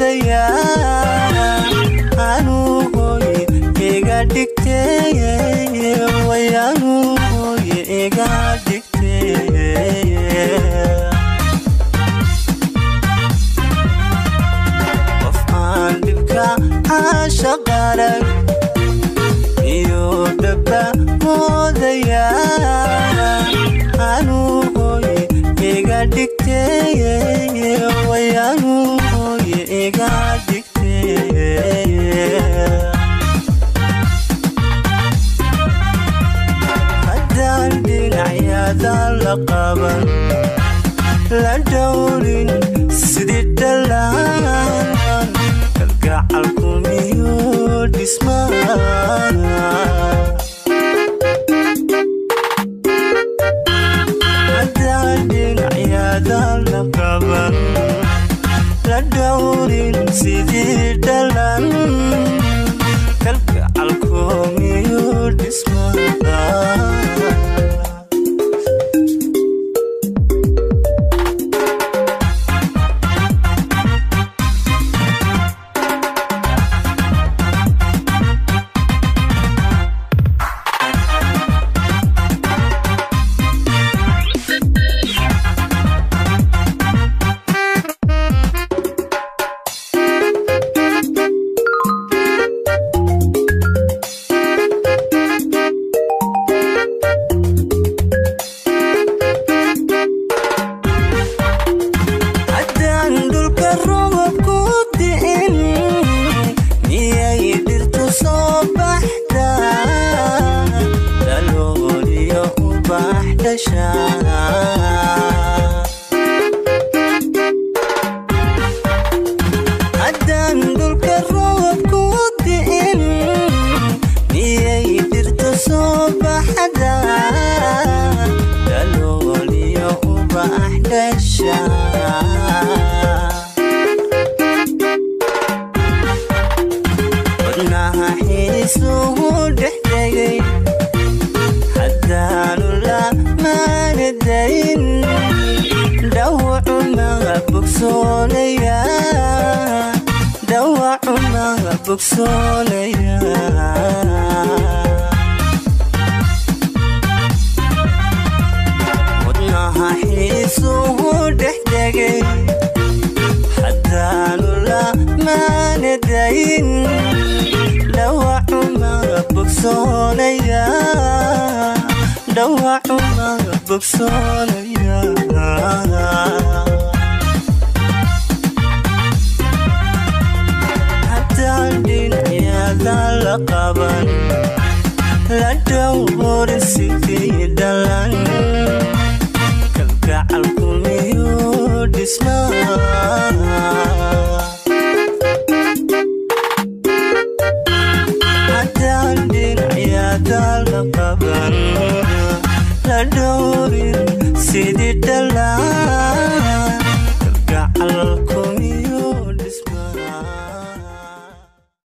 moodaya, anugoy iga dhigtay, way anugoy iga dhigtay. Qof aan dhibka caashaqarag iyo dhaba moodaya, anugoy iga dhigtay, way anugoy iga dhigtay. Haddaan dhinacyada la qaban, la dhowrin sidii dhalaan, kalgacalku miyuu dhismaa? Haddaan dhinacyada la qaban, la dhowrin sidii dhalan, kalgacalku miyuu dhismaa? Haddaan dhulka roobab ku di'in, miyay dhirtu soo baxdaa, dhalooliyo ubax dhashaa? Haddaan dhulka roobab ku di'in, miyay dhirtu soo baxdaa, dhalooliyo ubax dhashaa? Wadnaha xiisuhu dhex degay haddaanu la maanadayn, dhawacuma bogsoonaya, dhawacuma bogsoonaya. Wadnaha xiisuhu dhex degay haddaanu la maanadayn, dhawacuma bogsoonaya, dhawacuma bogsoonaya. Haddaan dhinacyada la qaban, la dhowrin sidii dhalan, kalgacalku miyuu dhismaa?